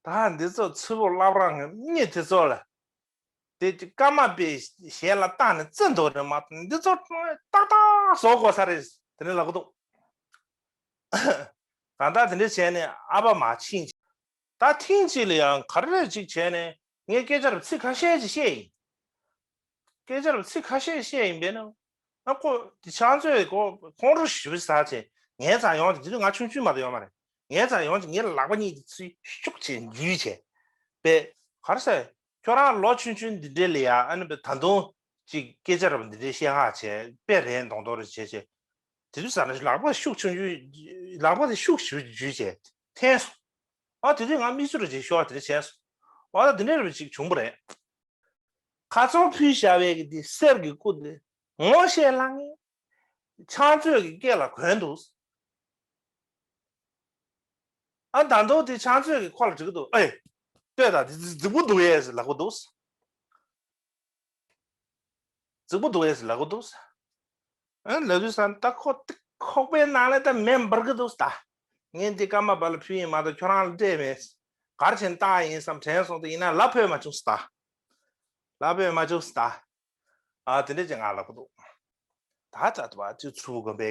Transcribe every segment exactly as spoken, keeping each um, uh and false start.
ད་འདི་ཚོ་ཚུར་པོ་བླ་བྲང་གི་མི་དེ་ཚོ་ལ། དེ་ཀརྨ་པའི་ཞལ་ལ་བཏགས་ནས་བརྩི་འདུག་རེད་མ་གཏོགས་འདི་ཚོ་ཏག་ཏག་བཟོ་དགོས་ས་རེད། དེ་ནས་ལབ་གི་འདུག་གང་ལྟར་དེ་འདྲ་བྱས་ནས་ཨ་ཕ་མར་ཕྱིན། ད་ཐེངས་གཅིག་ལ་ཡང་ག་རེ་ཅིག་བྱས་ནས་ངས་སྐད་ཆ་རུ་ཚིག་ཁ་ཤས་ཅིག་བཤད་ཡིན། སྐད་ཆ་རུ་ཚིག་ཁ་ཤས་བཤད་ཡིན་པས་ན། ཨ་ཁོ་དེ་ཕྱག་མཛོད་ཁོ་ཁོང་ཁྲོ་ཞེ་པོ་ཟ་བྱས་ངའི་རྩར་ཡོང་དེ་དུས་ང་ཆུང་ཆུང་མ་གཏོགས་ཡོད་མ་རེད། ངའི་རྩར་ཡོང་དེ་ངའི་ལག་པ་གཉིས་དེ་ཚུར་ཤུགས་བྱས་འཇུས་བྱས། པས་ག་རེ་ཟེར། ཁྱོད་རང་ལོ་ཆུང་ཆུང་འདི་འདྲའི་ལ་ཡ་ཨ་ནི་པའི་ད་དུང་ཅིག་སྐད་ཆ་རབ་འདི་འདྲའི་བཤད་ཧ་བྱས་དཔེ་རན་མདོག་མདོག་རེ་བྱས་བྱས། དེ་དུས་ཟ་ན་ལག་པ་ཤུགས་ཆུང་ཆུང་ལག་པ་དེ་ཤུགས་ཞུ་འཇུས་བྱས་འཐེན་སོང་། ཨ་དེ་དུས་ང་མིག་ཆུ་རུ་ཅིག་ཤོར་བ་དེ་འདྲ་བྱས་སོང་། ཨ་ད་དེ་འདྲའི་རབ་ཅིག་བྱུང་བ་རེད། ཁ་ཚོན་ཕུལ་བཞག་པའི་གི་དེ་གསེར་གྱི་སྐུ་དེ་ངོ་ཤེས་ལ་ངས་ཕྱག་མཛོད་ཀྱི་སྐེ་ལ་གོན་འདུག་ཨ་ད་དུང་དེ་ཕྱག་མཛོད་ཀྱི་ཁོ་ལ་འགྲིག་གི་འདུག་ཨེ། ལྟོས་དང་དེ་རྫིག་པོ་འདུག་ཨེ་ཟེར་ལབ་གི་འདུག་རྫིག་པོ་འདུག་ཨེ་ཟེར་ལབ་གི་འདུག་ཨ་ལབ་དུས་ཙང་ད་ཁོ་དེ་ཁོག་པའི་ནང་ལ་ད་མེ་འབར་གི་འདུག་ད་ངས་འདི་ཀརྨ་པ་ལ་ཕུལ་ཡིན་མ་གཏོགས་ཁྱོད་རང་ལ་སྤྲད་མེད། གར་ཆེན་བཏང་ཡིན་བསམ་དྲན་སོང་། དེ་ཡིན་ན་ལབ་ཕོད་མ་བྱུང་ད། ལབ་ཕོད་མ་བྱུང་ད། ཨ་དེ་འདྲ་ཅིག་ང་ལབ་གི་འདུག་ད་ད་ད་ཅིག་ཚུར་དགོན་པའི་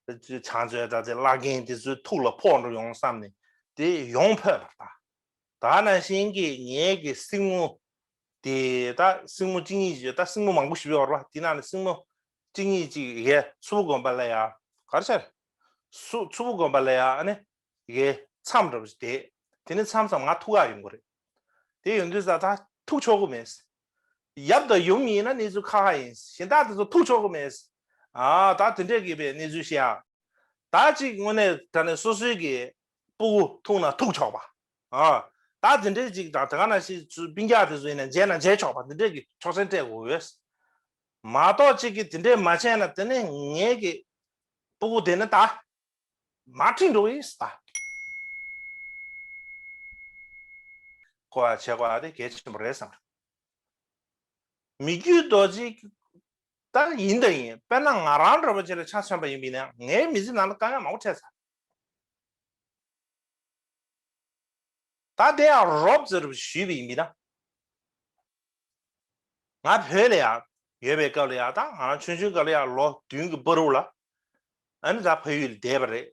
ཕྱག་མཛོད་ད་དེ་བླ་རྒན་དེ་ཚོའི་ཐུགས་ལ་ཕོག་འགྲོ་ཡོང་བསམ་ནས་དེ་ཡོང་ཕོད་པར་ད། ད་ནང་བཞིན་གྱི་ངའི་གི་སྲིང་མོ། དེ་ད་སྲིང་མོ་གཅིག་གཉིས་ཅིག་ད་སྲིང་མོ་མང་པོ་ཞིག་ཡོད་རེད་པ། དེ་ནང་ནས་སྲིང་མོ་གཅིག་གཉིས་ཅིག་ཡ་མཚུར་ཕུ་དགོན་པ་ལ་ཡ་ག་རེ་ཟེར། སུ་མཚུར་ཕུ་དགོན་པ་ལ་ཡ་ཨ་ནི་ཡ་མཚམས་འདྲ་པོ་ཞིག་བསྡད། དེ་ནས་མཚམས་མཚམས་ང་ཐུག་ག་ཡོང་གི་རེད། དེ་ཡོང་དུས་ཙང་ད་ཐུག་ཆོག་གི་མེད། ཡབ་དང་ཡུམ་ཡིན་ན་གནས་ཚུལ་ཁག་ཁག་ཡིན། གཞན་དག་དེ་ཚོ་ཐུག་ཆོག་གི་མེད། ཨ་ད་དེ་འདྲས་ཀྱི་པའི་གནས་ཚུལ་བཤད་ཡ། ད་ཅིག་དངོས་གནས་དྲང་གནས་སོ་སོའི་གི་སྤུ་གུ་ཐུག་ན་ཐུག་ཆོག་པ། ཨ་ད་དེ་འདྲས་ཅིག་དང་དེ་ག་ནང་བཞིན་ཚུར་སྤུན་ཀྱག་དེ་ཚོ་ཡིན་ན་མཇལ་ན་མཇལ་ཆོག་པ་དེ་འདྲས་ཀྱི་ཆོག་མཆན་སྤྲད་དགོས་ཡོད། མ་གཏོགས་ཅིག་གི་དེ་འདྲས་མ་བྱས་ན་དེ་ནས་ངའི་གི་སྤུ་གུ་དེ་ནི་ད་མ་ཁྲིད་འགྲོ་ཡིན་ད། གོ་བ་བྱེད་དགོས་ཡ་དེ་གལ་ཆེན་པོ་རེད་བསམ། མི་རྒྱུད་རྡོ་རྗེ་ད་ཡིན་ད་ཡིན། དཔེར་ན་ང་རང་འདྲ་པོ་ཅིག་ལ་ཆ་མཚོན་པ་ཡིན་པ་ཡིན་ན་ངའི་མི་ཚེ་ནང་ལ་དཀའ་ངལ་མང་པོ་འཕྲད་ཚར། ད་དེ་ཡང་རོབ་ཙམ་ཞུས་པ་ཡིན་པ་ཡིན་ན། ང་བོད་ལ་ཡང་ཡོད་པའི་སྐབས་ལ་ཡང་ད་ང་རང་ཆུང་ཆུང་སྐབས་ལ་ཡང་ལོ་བདུན་གྱི་བར་དུ་ལ། ཨ་ནི་ད་ཕ་ཡུལ་ལ་བསྡད་པ་རེད།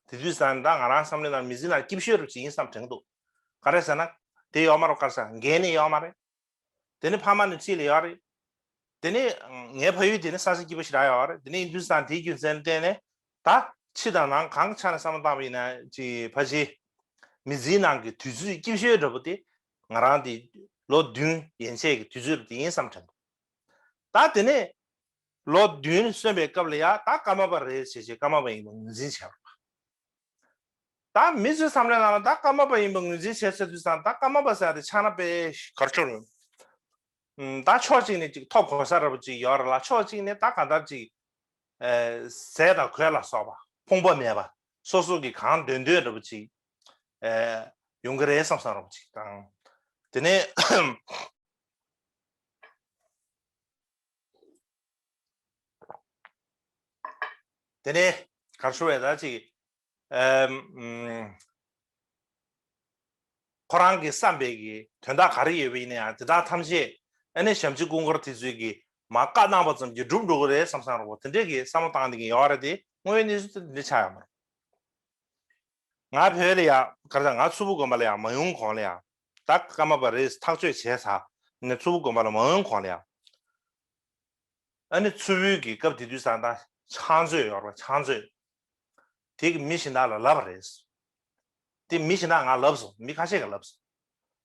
དེ་དུས་ཙང་ད་ང་རང་བསམ་བློའི་ནང་མི་ཚེ་ནང་སྐྱིད་ཤོས་རུ་ཅིག་ཡིན་བསམ་དྲན་འདུག་ག་རེ་ཟེར་ན། དེ་ཡོད་མ་རེད། ག་རེ་ཟེར་ན་རྒན་ནི་ཡོད་མ་རེད། དེ་ནི་ཕ་མ་ནི་ཕྱི་ལ་ཡོད་རེད། དེ་ནི་ངའི་ཕ་ཡུལ་དེ་ནི་ས་ཆ་སྐྱིད་པོ་ཞེ་དྲག་ཡོད་རེད། དེ་ནི་ཡིན་དུས་ཙང་དེའི་རྒྱུ་མཚན་བརྟེན་ནས་ད་ཕྱི་དང་ནང་གང་གི་ཆ་ནས་བསམ་བློ་བཏང་བ་ཡིན་ན་ཅིག་ཕལ་ཆེར་མི་ཚེའི་ནང་གི་དུས་ཚོད་སྐྱིད་ཤོས་འདྲ་པོ་དེ་ང་རང་དེ་ལོ་བདུན་ཡན་ཆད་ཀྱི་དུས་ཚོད་དེ་ཡིན་བསམ་དྲན་འདུག་ད་དེ་ནས་ལོ་བདུན་སོན་པའི་སྐབས་ལ་ཡ་ད་ཀརྨ་པ་རེད་ཟེར་བྱས་ཀརྨ་པ་ཡིན་པ་ངོས་འཛིན་བྱས་པ། ད་མི་ཚོའི་བསམ་བློའི་ནང་ལ་ད་ཀརྨ་པ་ཡིན་པ་ངོས་འཛིན་བྱས་ཚར་དུས་ཙང་ད་ཀརྨ་པ་ཟེར་ཡ་དེ་ཆགས་ན་དཔེ་གར་ཆོར་ཡོང་། ད་ཕྱོགས་གཅིག་ནས་ཅིག་ཐོབ་གོ་ས་འདྲ་པོ་ཅིག་ཡོད་རེད་ལ། ཕྱོགས་གཅིག་ནས་ད་གང་ལྟར་ཅིག་ཟས་དང་གོས་ལ་སོགས་པ་ཕོངས་པ་མེད་པ་སོ་སོ་གི་གང་འདོད་འདོད་འདྲ་པོ་ཅིག་ཡོང་གི་རེད་བསམ་བསམ་འདྲ་པོ་ཅིག་དང་། དེ་ནས། དེ་ནས་གར་ཞུ་བས་ད་ཅིག་ཨམ། ཁོ་རང་གི་བསམ་པའི་གི་དོན་དག་ག་རེ་ཡོད་པ་ཡིན་ན་ཡང་དེ་དག་ཐམས་ཅད་ཨ་ནི་ཞབས་ཕྱི་སྐུ་འཁོར་དེ་ཚོས་གི་མ་བཀའ་གནང་པ་ཙམ་གྱིས་འགྲུབ་འགྲོ་གི་རེད་བསམ་བསམ་རོགས་དེ་འདྲས་གི་བསམ་བློ་བཏང་བསྡད་མཁན་ཡོད་རེད་དེ། དངོས་ཡོད་གནས་ཚུལ་དེ་འདྲས་ཆགས་ཡོད་མ་རེད། ང་བོད་ལ་ཡ་ག་རེ་ཟེར། ང་མཚུར་ཕུ་དགོན་པ་ལ་ཡ་མ་ཡོང་གོང་ལ་ཡ། ད་ཀརྨ་པ་རེད་ཐག་གཅོད་བྱས་ཚར་ནས་མཚུར་ཕུ་དགོན་པ་ལ་མ་ཡོང་གོང་ལ་ཡ། ཨ་ནི་མཚུར་ཕུའི་གི་སྐབས་དེ་དུས་ཙང་ད་ཕྱག་མཛོད་ཡོད་རེད་པ། ཕྱག་མཛོད་དེ་གི་མི་གཞན་དག་ལ་ལབ་པ་རེད། དེ་མི་གཞན་དག་ང་ལབ་སོང་། མི་ཁ་ཤས་ཀྱིས་ལབ་སོང་།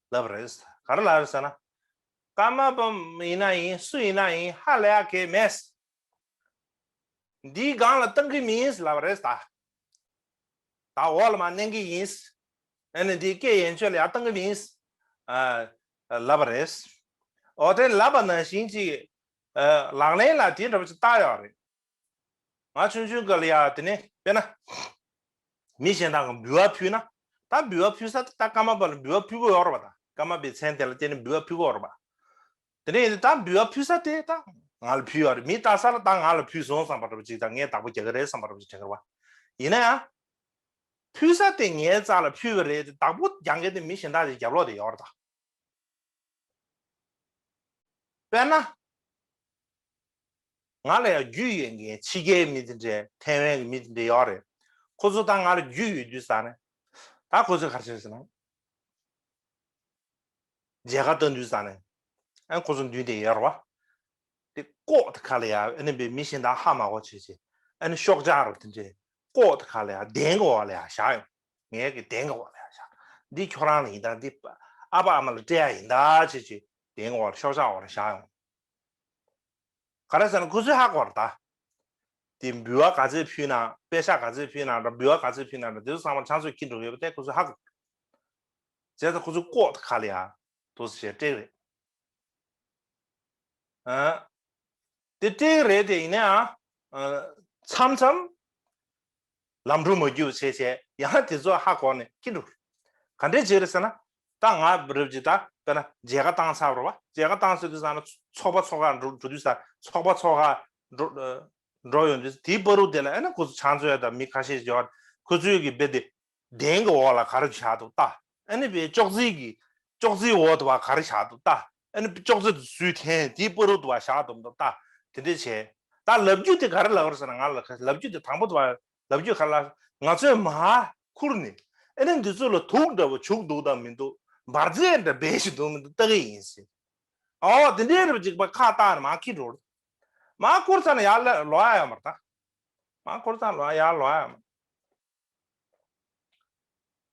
ལབ་པ་རེད། ག་རེ་ལབ་རེད་ཟེར་ན། ཀརྨ་པ་ཡིན་ན་ཡིན། སུ་ཡིན་ན་ཡིན། ཧ་ལས་ཡ་གི་མེད། འདིའི་སྒང་ལ་བཏང་གི་མིན་ལབ་པ་རེད་ད། ད་འོག་ལ་མར་མནན་གི་ཡིན། ཨ་ནི་འདིའི་སྐད་ཡན་ཆོད་ལ་ཡར་བཏང་གི་མིན། ཨ། ལབ་པ་རེད། འོ་དེ་ལབ་པ་ནང་བཞིན་ཅིག་ཨ། ལག་ལེན་ལ་དེ་འདྲ་པོ་ཅིག་བསྟར་ཡོད་རེད། ང་ཆུང་ཆུང་སྐབས་ལ་ཡ་དེ་ནས་དཔེར་ན། མི་གཞན་དག་གིས་འབུལ་བ་ཕུལ་ན། ད་འབུལ་བ་ཕུལ་ས་དེ་ད་ཀརྨ་པ་ལ་འབུལ་བ་ཕུལ་དགོས་ཡོད་རེད་པ། ད་ཀརྨ་པའི་མཚན་དེ་ལ་བརྟེན་ནས་འབུལ་བ་ཕུལ་དགོས་ཡོད་རེད་པ། དེ་ནས་ད་འབུལ་བ་ཕུལ་ས་དེ་ད་ང་ལ་ཕུལ་ཡོད་རེད། མི་ལྟ་ས་ལ་ད་ང་ལ་ཕུལ་སོང་བསམ་པ་འདྲ་པོ་ཅིག་དང་། ངས་བདག་པོ་རྒྱག་གི་རེད་བསམ་པ་འདྲ་པོ་ཅིག་དྲན་གི་རེད་པ། ཡིན་ན་ཡང་། ཕུལ་ས་དེ་ངའི་རྩ་ལ་ཕུལ་བ་རེད་དེ། བདག་པོ་རྒྱག་མཁན་དེ་མི་གཞན་དག་ཅིག་རྒྱབ་ལོགས་དེ་ཡོད་རེད་ད། དཔེར་ན། ང་ལ་ཡང་རྒྱུས་ཡོད་མཁན་ཕྱི་རྒྱལ་མི་དེ་འདྲས་ཐའེ་ཝན་གྱི་མི་དེ་འདྲས་ཡོད་རེད། ཁོ་ཚོ་ད་ང་ལ་རྒྱུས་ཡོད་དུས་ཙང་ནས། ད་ཁོ་ཚོས་ག་རེ་བྱས་ཟེར་ན། མཇལ་ཁ་བཏང་དུས་ཙང་ནས། ཨ་ཁོ་ཚོ་མདུན་དེ་ཡོད་རེད་བ། དེ་ལྐོག་དེ་ཁ་ལ་ཡ་ཨ་ནི་བའི་མི་གཞན་དག་ཧ་མ་གོ་བྱས་བྱས། ཨ་ནི་ཤོག་ལྕགས་རུ་དེ་འདྲས་ལྐོག་དེ་ཁ་ལ་ཡ་གདན་གྱི་འོག་ལ་ཡ་བཞག་ཡོང་། ངའི་གི་གདན་གྱི་འོག་ལ་ཡ་བཞག་འདི་ཁྱོད་རང་ལ་ཡིན་ད། འདི་ཨ་ཕ་ཨ་མ་ལ་སྤྲད་ཡ་ཡིན་ད་བྱས་བྱས་གདན་གྱི་འོག་ལ་ཤོག་ལྕགས་འོག་ལ་བཞག་ཡོང་། ག་རེ་ཟེར་ན་ཁོ་ཚོས་ཧ་གོ་རེད་ད། དེ་འབུལ་བ་ག་ཚད་ཕུལ་ན། པད་ཤག་ག་ཚད་ཕུལ་ན་འདྲ། འབུལ་བ་ག་ཚད་ཕུལ་ན་འདྲ། དེ་ཚོ་ཚང་མ་ཕྱག་མཛོད་འཁྱེར་འགྲོ་གི་ཡོད་པ་དེ་ཁོ་ཚོས་ཧ་གོ། བྱས་ཙང་ཁོ་ཚོས་ལྐོག་ཏུ་ཁ་ལ་ཡ་དུ་ཟེར་སྤྲད་རེད། ཨ། དེ་སྤྲད་རེད་དེ། ཡིན་ནའང་། ཨ། མཚམས་མཚམས་ལམ་འགྲོ་མ་རྒྱུག་བྱས་བྱས་ཡང་དེ་ཚོ་ཧ་གོ་ནས་འཁྱེར་འགྲོ། ག་འདྲས་བྱས་རེད་ཟེར་ན། ད་ང་རབ་ཅིག་ད་དཔེར་ན་མཇལ་ཁ་བཏང་ཚར་རེད་བ། མཇལ་ཁ་བཏང་ཚར་དུས་ཙང་ན་ཚོགས་པ་ཚོགས་ཁག་འགྲོ་འགྲོ་དུས་ཙང་། ཚོགས་པ་ཚོགས་ཁག་འགྲོ་འགྲོ་ཡོང་དུས། དེའི་བར་དུ་དེ་ལ་ཨ་ནི་ཁོ་ཚོ་ཕྱག་མཛོད་དང་མི་ཁ་ཤས་ཤིག་ཡོད། ཁོ་ཚོས་གི་རྦད་དེ་གདན་གྱི་འོག་ལ་ག་རེ་བཞག་འདུག་ལྟ། ཨ་ནི་བའི་ཅོག་ཙེ་གི་ཅོག་ཙེའི་འོག་ཏུ་བ་ག་རེ་བཞག་འདུག་ལྟ། ཨ་ནི་ཅོག་ཙེ་དེ་ཚུར་འཐེན། དེའི་བར་དུ་བ་བཞག་འདུག་ལྟ། དེ་འདྲས་བྱས། ད་ལབ་རྒྱུ་དེ་ག་རེ་ལབ་རེད་ཟེར་ན། ང་ལ་ལབ་རྒྱུ་དེ་དང་པོ་དུ་བ་ལབ་རྒྱུ་ག་རེ་ལབ། ང་ཚོས་མར་ཁུར་ནས་ཨ་ནི་འདི་ཚོ་ལ་དུག་འདྲ་བོ་བྱུག་འདུག་དང་མི་འདུག་འབར་རྫས་འདྲ་འབེལ་བཞིན་འདུག་མི་འདུག་ལྟ་གི་ཡིན་ཟེར། ཨོ་དེ་འདྲའི་རེ་བ་ཅིག་པ་ཁ་བཏགས་ནས་མར་འཁྱེར་འགྲོ། མར་འཁྱེར་ཚར་ནས་ཡར་ལ་ལོག་ཡ་ཡོད་མ་རེད་ད། མར་འཁྱེར་ཚར་ལོག་ཡར་ལོག་ཡ་ཡོད་མ་རེད།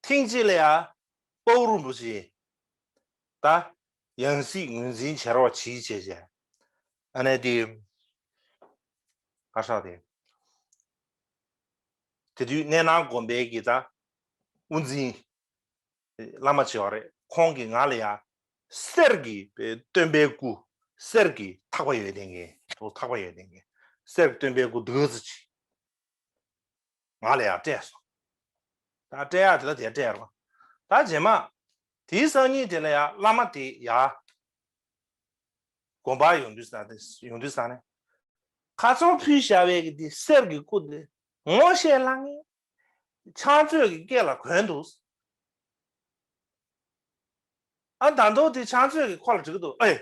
ཐེངས་གཅིག་ལ་ཡ་དཔའ་བོ་རིན་པོ་ཆེ་ད་ཡང་སྲིད་ངོས་འཛིན་བྱེད་རོགས་བྱེད་བྱས་བྱས། ཨ་ནི་དེ་ག་ཧྲག་དེ། དེ་དུས་གནས་ནང་དགོན་པའི་གི་ད་དབུ་འཛིན་བླ་མ་ཆེ་བ་རེད། ཁོང་གིས་ང་ལ་ཡ་གསེར་གྱི་སྟོན་པའི་སྐུ། གསེར་གྱི་ཐག་པ་ཡོད་ལྡན་མཁན། ཐག་པ་ཡོད་ལྡན་མཁན་གསེར་གྱི་སྟོན་པའི་སྐུ་འདི་ག་ཚོད་ཅིག་ང་ལ་ཡ་སྤྲད་སོང་། ད་སྤྲད་ཡག་དེ་ལ་དེ་སྤྲད་རོགས། ད་རྗེས་མ་དེའི་སང་ཉིན་དེ་ལ་ཡ་བླ་མ་དེ་ཡ་དགོན་པར་ཡོང་དུས་ས་དེ་ཡོང་དུས་ས་ནས། ཁ་སང་ཕུལ་བཞག་པའི་གི་དེ་གསེར་གྱི་སྐུ་དེ་ངོ་ཤེས་ལ་ངས་ཕྱག་མཛོད་ཀྱི་སྐེ་ལ་གོན་འདུག་ཨ་ད་དུང་དེ་ཕྱག་མཛོད་ཀྱི་ཁོ་ལ་འདྲི་གི་འདུག་ཨེ།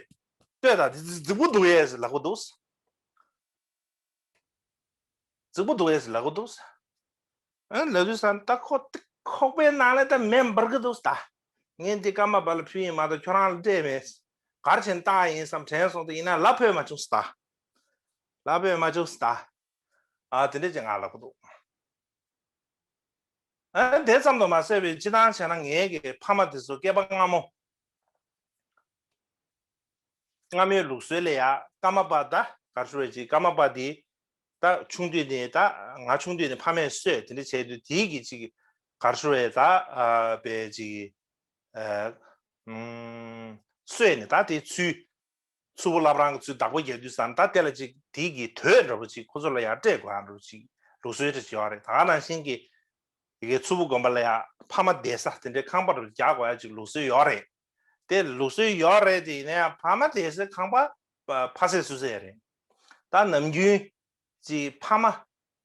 ལྟོས་དང་། དེ་རྫིག་པོ་འདུག་ཡས་ཟེར་ལབ་གི་འདུག་རྫིག་པོ་འདུག་ཡས་ལབ་གི་འདུག་ཨ་ལབ་དུས་ཙང་ད་ཁོ་ཁོག་པའི་ནང་ལ་ད་མེ་འབར་གི་འདུག་ད་ངས་འདི་ཀརྨ་པ་ལ་ཕུལ་ཡིན་མ་གཏོགས་ཁྱོད་རང་ལ་སྤྲད་མེད། ག་རེ་བྱས་ནས་བཏང་ཡིན་བསམ་དྲན་སོང་། དེ་ཡིན་ན་ལབ་ཕོད་མ་བྱུང་ད། ལབ་ཕོད་མ་བྱུང་ད། ཨ་དེ་འདྲས་ཅིག་ང་ལབ་གི་འདུག་ཨ་དེ་ཙམ་དུ་མ་ཟད་པའི་སྤྱི་བཏང་བྱས་ན་ངའི་གི་ཕ་མ་དེ་ཚོ་སྐྱེས་པ་སྔ་མོ། སྔ་མོའི་ལུགས་སྲོལ་ལ་ཡ་ཀརྨ་པ་ད་ག་རེ་ཞུ་བ་ཅིག་ཀརྨ་པ་དེ་ད་ཆུང་དུས་ནས། ད་ང་ཆུང་དུས་ནས་ཕ་མས་གསོས། དེ་འདྲ་བྱས་དུས་དེའི་གི་ཅིག་ག་རེ་ཞུ་བ་ད་ཨ་པའི་ཅིག་ཨ་ཨུམ་གསོས་ནས། ད་དེ་ཚུལ་ཚུར་བུ་བླ་བྲང་གི་ཚུལ་བདག་པོ་རྒྱག་དུས་ཙང་ད་དེ་ལ་ཅིག་དེའི་གི་དོད་འདྲ་པོ་ཅིག་ཁོ་ཚོ་ལ་ཡ་སྤྲད་དགོས་ཡ་འདྲ་པོ་ཅིག་ལུགས་སྲོལ་འདྲ་ཅིག་ཡོད་རེད། ད་ག་ནང་བཞིན་གི་ཡི་གེ་ཚུར་བུ་དགོན་པ་ལ་ཡ་ཕ་མ་བསྡད་ས་དེ་འདྲའི་ཁང་པ་འདྲ་རྒྱག་དགོས་ཡ་ཅིག་ལུགས་སྲོལ་ཡོད་རེད། དེ་ལུགས་སྲོལ་ཡོད་རེད་དེ། ཡིན་ན་ཡང་ཕ་མ་བསྡད་སའི་ཁང་པ་ཕ་སེ་སུ་སེ་རེད། ད་ནམ་རྒྱུན་ཅིག་ཕ་མ་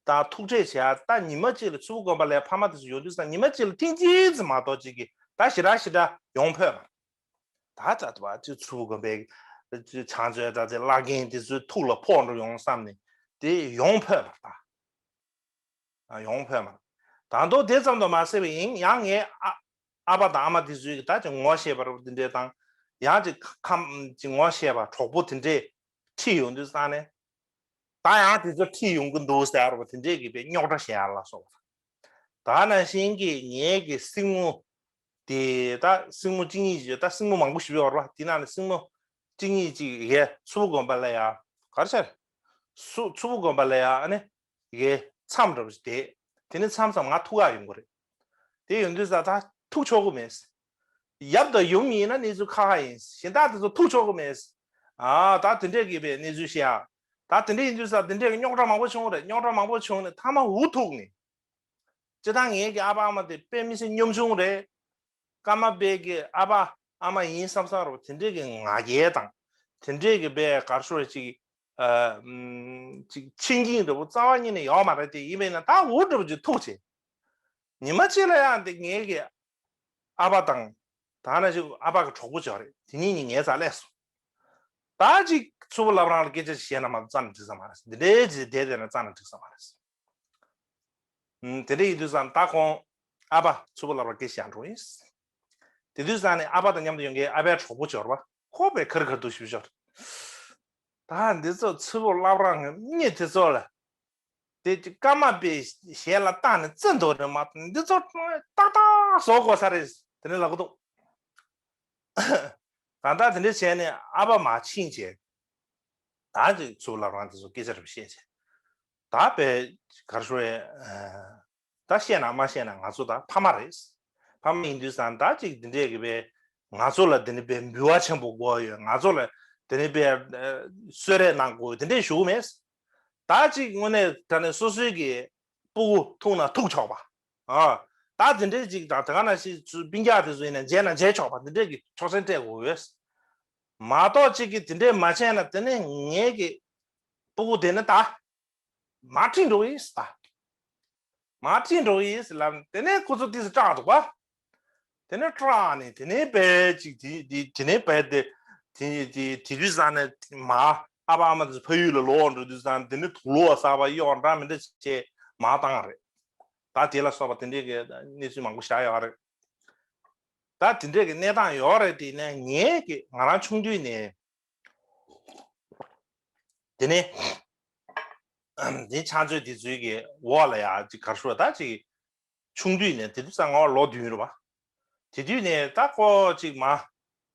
དང་ཐུག་འཕྲད་བྱེད་ཡ། ད་ཉི་མ་གཅིག་ལ་ཚུར་བུ་དགོན་པ་ལ་ཡ་ཕ་མ་དེ་ཚོ་ཡོང་དུས་ཙང་ཉི་མ་གཅིག་ལ་ཐེངས་གཅིག་ཙམ་མ་གཏོགས་ཅིག་གི་ད་ཞེ་དྲག་ཞེ་དྲག་ཡོང་ཕོད་མ་རེད། ད་ད་ད་བ་ཅིག་ཚུར་བུ་དགོན་པའི་ཕྱག་མཛོད་དང་དེ་བླ་རྒན་དེ་ཚོའི་ཐུགས་ལ་ཕོག་འགྲོ་ཡོང་བསམ་ནས་དེ་ཡོང་ཕོད་མ་རེད་ད། ཡོང་ཕོད་མ། ད་དུང་དེ་ཙམ་དུ་མ་ཟད་པ་ཡིན། ཡང་ངའི་ཨ་ཨ་ཕ་དང་ཨ་མ་དེ་ཚོས་ད་ཅིག་ངོ་ཤེས་པ་འདྲ་པོ་དེ་འདྲས་དང་། ཡང་ཅིག་ཁམས་ཅིག་ངོ་ཤེས་པ་གྲོགས་པོ་དེ་འདྲས་ཁྲིད་ཡོང་དུས་ཙང་ནས། ད་ཡང་དེ་ཚོ་ཁྲིད་ཡོང་གི་འདུག་ཟེར་བ་དེ་འདྲས་ཀྱི་པའི་རྙོག་དྲ་བཤད་ཡ་ལ་སོགས་པ། ད་ནང་བཞིན་གྱི་ངའི་གི་སྲིང་མོ་དེ། ད་སྲིང་མོ་གཅིག་གཉིས་ཅིག་ད་སྲིང་མོ་མང་པོ་ཞིག་ཡོད་རེད་པ། དེ་ནང་ནས་སྲིང་མོ་གཅིག་གཉིས་ཅིག་ཡ་ཚུར་བུ་དགོན་པ་ལ་ཡ་ག་རེ་ཟེར། སུ་ཚུར་བུ་དགོན་པ་ལ་ཡ་ཨ་ནི། ཡི་གེ་མཚམས་འདྲ་པོ་ཞིག་བསྡད། དེ་ནས་མཚམས་མཚམས་ང་ཐུག་ག་ཡོང་གི་རེད། དེ་ཡོང་དུས་ཙང་ད་ཐུག་ཆོག་གི་མེད། ཡབ་དང་ཡུམ་ཡིན་ན་གནས་ཚུལ་ཁག་ཁག་ཡིན། གཞན་དག་དེ་ཚོ་ཐུག་ཆོག་གི་མེད། ཨ་ད་དེ་འདྲས་ཀྱི་པའི་གནས་ཚུལ་བཤད་ཡ། ད་དེ་འདྲས་ཡིན་དུས་ཙང་དེ་འདྲས་ཀྱི་རྙོག་དྲ་མང་པོ་བྱུང་རེད། རྙོག་དྲ་མང་པོ་བྱུང་ནས་མཐའ་མ་འུ་ཐུག་ནས། སྤྱིར་བཏང་ངའི་གི་ཨ་ཕ་ཨ་མ་དེ་དཔེ་མི་སྲིད་གཉོམ་ཆུང་རེད། ཀརྨ་པའི་གི་ཨ་ཕ་ཨ་མ་ཡིན་བསམ་བསམ་རེད་པ། དེ་འདྲས་ཀྱི་ང་རྒྱལ་དང་། དེ་འདྲས་ཀྱི་པའི་ག་རེ་ཞུ་བ་ཅིག་ཨ་ཅིག་ཆེ་འགྱིང་འདྲ་པོ་རྩ་བ་ཉིད་ནས་ཡོད་མ་རེད་དེ། ཡིན་པས་ན་ད་འུ་འདྲ་པོ་ཅིག་ཐུག་བྱས། ཉི་མ་གཅིག་ལ་ཡང་དེ་ངེད་ཀྱི་ཨ་ཕ་དང་། ད་ནང་བཞིན་ཨ་ཕ་གི་གྲོགས་པོ་ཅིག་ཡོད་རེད། དེ་གཉིས་གཉིས་ངའི་རྩར་སླེབས་སོང་། ད་ཅིག་མཚུར་ཕུ་བླ་བྲང་ལ་སྐད་ཆ་ཞིག་བཤད་ན་མ་གཏོགས་རྩ་ནས་འགྲིག་ས་མ་རེད། འདི་འདྲའི་ཅིག་བསྡད་བསྡད་ན་རྩ་ནས་འགྲིག་ས་མ་རེད། ཨུམ། དེ་འདྲ་ཡིན་དུས་ཙང་ད་ཁོང་ཨ་ཕ་མཚུར་ཕུ་བླ་བྲང་སྐད་ཆ་བཤད་འགྲོ་ཡིན། དེ་དུས་ཙང་ནས་ཨ་ཕ་དང་མཉམ་དུ་ཡོང་མཁན་ཨ་ཕའི་གྲོགས་པོ་ཅིག་ཡོད་རེད་པ། ཁོ་དཔེ་ཁེར་ཁེར་འདུག་ཞུ་ཞོར། ད་འདི་ཚོ་མཚུར་ཕུ་བླ་བྲང་གི་མི་དེ་ཚོ་ལ། དེ་ཀརྨ་པའི་ཞལ་ལ་བཏགས་ནས་བརྩི་འདུག་རེད་མ་གཏོགས་འདི་ཚོ་ཏག་ཏག་བཟོ་དགོས་ས་རེད། དེ་ནས་ལབ་ཀྱི་འདུག་གང་ལྟར་དེ་འདྲ་བྱས་ནས་ཨ་ཕ་མར་ཕྱིན་བྱས། ད་ཅིག་མཚུར་ཕུ་བླ་བྲང་དེ་ཚོ་སྐད་ཆ་རེ་བཤད་བྱས། ད་དཔེ་ག་རེ་ཞུ་དགོས་རེད། ད་བཤད་ན་མ་བཤད་ན་ང་ཚོ་ད་ཕ་མ་རེད། ཕ་མ་ཡིན་དུས་ཙང་ད་ཅིག་འདི་འདྲས་ཀྱི་དཔེ་ང་ཚོ་ལ་དེ་ནི་དཔེ་འབུལ་བ་ཆེན་པོ་དགོས་ཡོད། ང་ཚོ་ལ་དེ་ནི་དཔེ་གསོལ་རས་གནང་དགོས་ཡོད། དེ་འདྲས་ཞུ་གི་མེད། ད་ཅིག་དངོས་གནས་དྲང་གནས་སོ་སོའི་གི་སྤུ་གུ་ཐུག་ན་ཐུག་ཆོག་པ། ཨ། ད་དེ་འདྲས་ཅིག་དང་དེ་ག་ནང་བཞིན་སྤུན་ཀྱག་དེ་ཚོ་ཡིན་ན་མཇལ་ན་མཇལ་ཆོག་པ། དེ་འདྲས་ཀྱི་ཆོག་མཆན་སྤྲད་དགོས་ཡོད། མ་གཏོགས་ཅིག་གིས་དེ་འདྲས་མ་བྱས་ན་དེ་ནི་ངའི་གི་སྤུ་གུ་དེ་ནི་ད། མར་ཁྲིད་འགྲོ་གི་ཡིན་ཟེར། མར་ཁྲིད་འགྲོ་གི་ཡིན་ཟེར་ལབ་ནས་དེ་ནས་ཁོ་ཚོ་ཏོག་ཙམ་སྐྲག་འདུག་པ། དེ་ནས་སྐྲག་ནས་དེ་ནས་དཔེ་ཅིག་དེ་དེ་དེ་ནས་དཔེ་དེ་དེ་དེ་དེ་དུས་ཙང་ནས་མར་ཨ་ཕ་ཨ་མ་དེ་ཚོ་ཕ་ཡུལ་ལ་ལོག་འགྲོ་དུས་ཙང་དེ་ནས་དུག་ལོག་གསར་པ་གཡོག་འདྲ་མི་འདྲ་བྱས་མར་བཏང་རེད། ད་དེ་ལ་སོགས་པ་དེ་འདྲའི་གི་གནས་ཚུལ་མང་པོ་བཞག་ཡོད་རེད། ད་དེ་འདྲའི་གི་གནས་སྟངས་ཡོད་རེད། དེ་ནས་ངས་གི་ང་རང་ཆུང་དུས་ནས། དེ་ནས་འདི་ཕྱག་མཛོད་འདི་ཚོའི་གི་འོག་ལ་ཡ་ཅིག་ག་རེ་ཞུ་བ། ད་ཅིག་ཆུང་དུས་ནས་དེ་དུས་ཙང་ང་ལོ་བདུན་རེད་པ། དེ་དུས་ནས་ད་ཁོ་ཅིག་མར་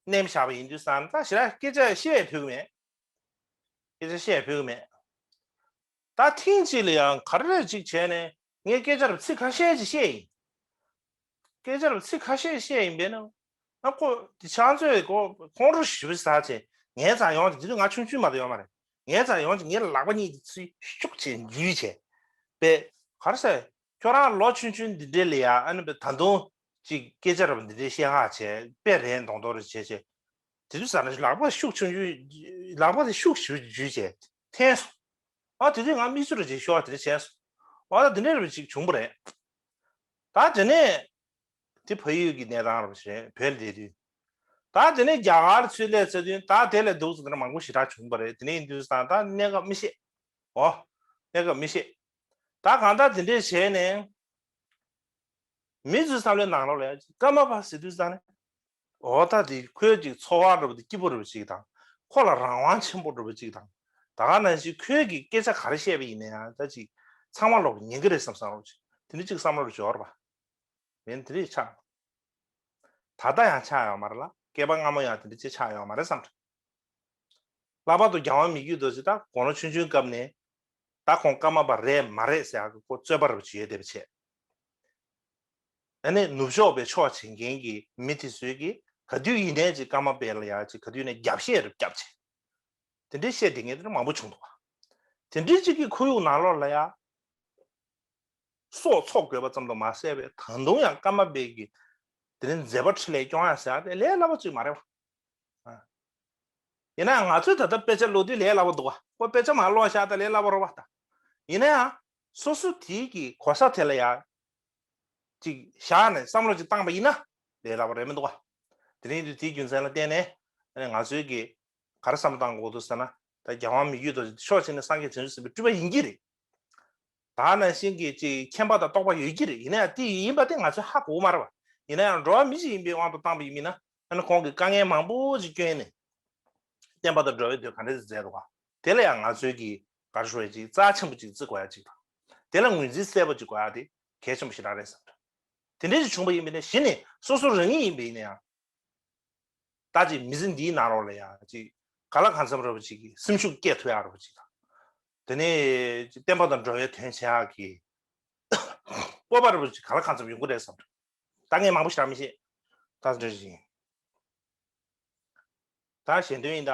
མནན་བཞག་པ་ཡིན་དུས་ཙང་ད་ཞེ་དྲག་སྐད་ཆ་བཤད་ཕོད་ཀྱི་མེད། སྐད་ཆ་བཤད་ཕོད་ཀྱི་མེད། ད་ཐེངས་གཅིག་ལ་ཡང་ག་རེ་ཅིག་བྱས་ནས་ངས་སྐད་ཆ་རུ་ཚིག་ཁ་ཤས་ཅིག་བཤད་ཡིན། སྐད་ཆ་རུ་ཚིག་ཁ་ཤས་བཤད་ཡིན་པས་ན། ཨ་ཁོ་དེ་ཕྱག་མཛོད་ཁོ་ཁོང་ཁྲོ་ཞེ་པོ་ཟ་བྱས་ངའི་རྩར་ཡོང་བྱས། དེ་དུས་ང་ཆུང་ཆུང་མ་གཏོགས་ཡོད་མ་རེད། ངའི་རྩར་ཡོང་བྱས་ངའི་ལག་པ་གཉིས་ཀྱིས་ཚུར་ཤུགས་བྱས་འཇུས་བྱས། པས་ག་རེ་ཟེར། ཁྱོད་རང་ལོ་ཆུང་ཆུང་འདི་འདྲའི་ལ་ཡ་ཨ་ནི་པས་ད་དུང་ཅིག་སྐད་ཆ་རུ་འདི་འདྲའི་བཤད་ཁ་བྱས་དཔེ་རན་མདོག་མདོག་རེ་བྱས་བྱས། དེ་དུས་ཙང་ནས་ལག་པ་ཤུགས་ཆུང་ཆུང་། ལག་པ་དེ་ཤུགས་ཆེ་ཆུང་བྱས་འཐེན་སོང་། ཨ་དེ་དུས་ང་མིག་ཆུ་རེ་ཅིག་ཤོར་བ་དེ་འདྲ་བྱས་སོང་། ཨ་ད་དེ་འདྲ་རེ་ཅིག་བྱུང་བ་རེད། ད་དེ་ནས་དེ་ཕ་ཡུལ་གྱི་གནས་སྟངས་རེ་ཅིག་རེད། བོད་ལ་བསྡད་དུས། ད་དེ་ནས་རྒྱ་གར་ཚུར་སླེབས་ཚར་དུས་ད་དེ་ལས་སྡུག་ཙམ་དེ་འདྲ་མང་པོ་ཞེ་དྲག་བྱུང་བ་རེད། དེ་ནས་ཡིན་དུས་ཙང་ད་གནས་སྐབས་མི་ཤེས། ཨོ། གནས་སྐབས་མི་ཤེས། ད་གང་ལྟར་དེ་འདྲས་བྱས་ནས། མི་ཚོའི་བསམ་བློའི་ནང་ལོགས་ལ་ཡ་ཀརྨ་པ་ཟེར་དུས་ཙང་ནས། འོ་ད་དེ་ཁོའི་ཅིག་འཚོ་བ་འདྲ་པོ་དེ་སྐྱིད་པོ་འདྲ་པོ་ཅིག་དང་། ཁོ་ལ་རང་དབང་ཆེན་པོ་འདྲ་པོ་ཅིག་དང་། ད་ག་ནང་བཞིན་ཁོས་ཀྱི་སྐད་ཆ་ག་རེ་བཤད་པ་ཡིན་ན་ཡང་ད་ཅིག་ཚང་མ་ལོག་ཉན་གི་རེད་བསམ་བསམ་འདྲ་པོ་ཅིག་དེ་འདྲ་ཅིག་བསམ་བློ་འདྲ་པོ་ཅིག་ཡོད་རེད་པ། མིན་དེ་རིགས་ཆགས། ད་ལྟ་ཡང་ཆགས་ཡོད་མ་རེད་ལ། བསྐལ་པ་སྔ་མོ་ཡང་དེ་འདྲ་ཅིག་ཆགས་ཡོད་མ་རེད་བསམ་འདྲ། ལྷག་པར་དུ་རྒྱལ་དབང་མི་བསྐྱོད་རྡོ་རྗེ་ད་དགུང་ལོ་ཆུང་ཆུང་སྐབས་ནས་ད་ཁོང་ཀརྨ་པ་རེད་མ་རེད་ཟེར་ཡག་གི་ཁོ་རྩོད་པ་རུ་བྱེད་བསྡད་པ་བྱས། ཨ་ནི་ནུབ་ཕྱོགས་པའི་ཕྱོགས་བྱེད་མཁན་གྱི་མི་དེ་ཚོས་ཀྱིས་ག་དུས་ཡིན་ནའི་ཅིག་ཀརྨ་པ་ལ་ཡ་ཅིག་ག་དུས་ནས་རྒྱབ་བཤད་རུ་བརྒྱབ་བྱས། དེ་འདྲའི་བཤད་བསྡད་མཁན་དེ་འདྲ་མང་པོ་བྱུང་འདུག་བ། དེ་འདྲའི་ཅིག་གི་ཁོར་ཡུག་ནང་ལོགས་ལ་ཡ། སྲོག་འཚོ་དགོས་པ་ཙམ་དུ་མ་ཟད་པའི་ད་དུང་ཡང་ཀརྨ་པའི་གི་དེ་རིང་མཛད་པ་འཕྲིན་ལས་སྐྱོང་ཡ་ཟེར་ཡ་དེ་ལས་སླ་པོ་ཅིག་མ་རེད་བ། ཡིན་ན་ཡང་ང་ཚོས་ད་ལྟ་དཔེ་ཆ་ཀློག་དུས་ལས་སླ་པོ་འདུག་བ། ཁོ་དཔེ་ཆ་མར་ཀློག་བཞག་ད་ལས་སླ་པོ་རེད་བ་ད། ཡིན་ན་ཡང་སོ་སོ་དེའི་གི་གོ་ས་དེ་ལ་ཡ་ཅིག་བཞག་ནས་བསམ་བློ་ཅིག་བཏང་པ་ཡིན་ན་ལས་སླ་པོ་རེད་མི་འདུག་བ། དེ་རིང་དུས་དེའི་རྒྱུ་མཚན་ལ་བརྟེན་ནས་ང་ཚོའི་གི་ག་རེ་བསམ་བློ་བཏང་དགོས་འདུག་ཟེར་ན། ད་རྒྱལ་དབང་མི་བསྐྱོད་རྡོ་རྗེ་ཕྱོགས་གཅིག་ནས་སངས་རྒྱས་བྱང་ཆུབ་སེམས་དཔའི་སྤྲུལ་པ་ཡིན་གྱི་རེད། ད་ནང་བཞིན་གྱི་ཅིག་མཁྱེན་པ་དང་རྟོགས་པ་ཡོད་ཀྱི་རེད། ཡིན་ན་ཡང་དེ་ཡིན་པ་དེ་ང་ཚོས་ཧ་གོ་གི་མ་རེད་བ། ཡིན་ན་ཡང་འགྲོ་བ་མི་ཞིག་ཡིན་པའི་དབང་དུ་བཏང་པ་ཡིན་མིན་ན། ཨ་ནི་ཁོང་གིས་དཀའ་ངལ་མང་པོ་ཞིག་བསྐྱོན་ནས་བསྟན་པ་དང་འགྲོ་བའི་དོན་ག་འདྲ་ཞིག་མཛད་འདུག་ག། དེ་ལ་ཡང་ང་ཚོས་ཀྱི་ག་རེ་ཞུ་བའི་ཅིག་རྩ་ཆེན་པོ་ཅིག་བརྩི་དགོས་ཡ་ཅིག་དང་། དེ་ལ་ངོས་འཛིན་གསལ་པོ་ཅིག་དགོས་ཡ་དེ་གལ་ཆེན་པོ་ཞིག་རང་རེད་བསམ་འདུག། དེ་འདྲ་ཞིག་བྱུང་པ་ཡིན་པ་ཡིན་ན། གཞི་ནས་སོ་སོ་རང་ཉིད་ཡིན་པ་ཡིན་ན་ཡང་། ད་ཅིག་མི་ཚེ་འདིའི་ནང་ལོགས་ལ་ཡང་ཅིག་ག་ལ་གང་འཚམ་འདྲ་པོ་ཅིག་གི་སེམས་ཤུགས་སྐྱེད་ཐུབ་ཡག་འདྲ་པོ་ཅིག་དང་། དེ་ནས་ཅིག་བསྟན་པ་དང་འགྲོ་བའི་དོན་བྱེད་ཡག་གི་སྤོབས་པ་འདྲ་པོ་ཅིག་ག་ལ་གང་འཚམ་ཡོང་གི་རེད་བསམ་འདུག། ད་ངས་མང་པོ་ཞིག་རང་མི་ཤེས། ད་འདྲ་ཞིག་ཡིན། ད་ཞལ་འདོན་ཡིན་ད།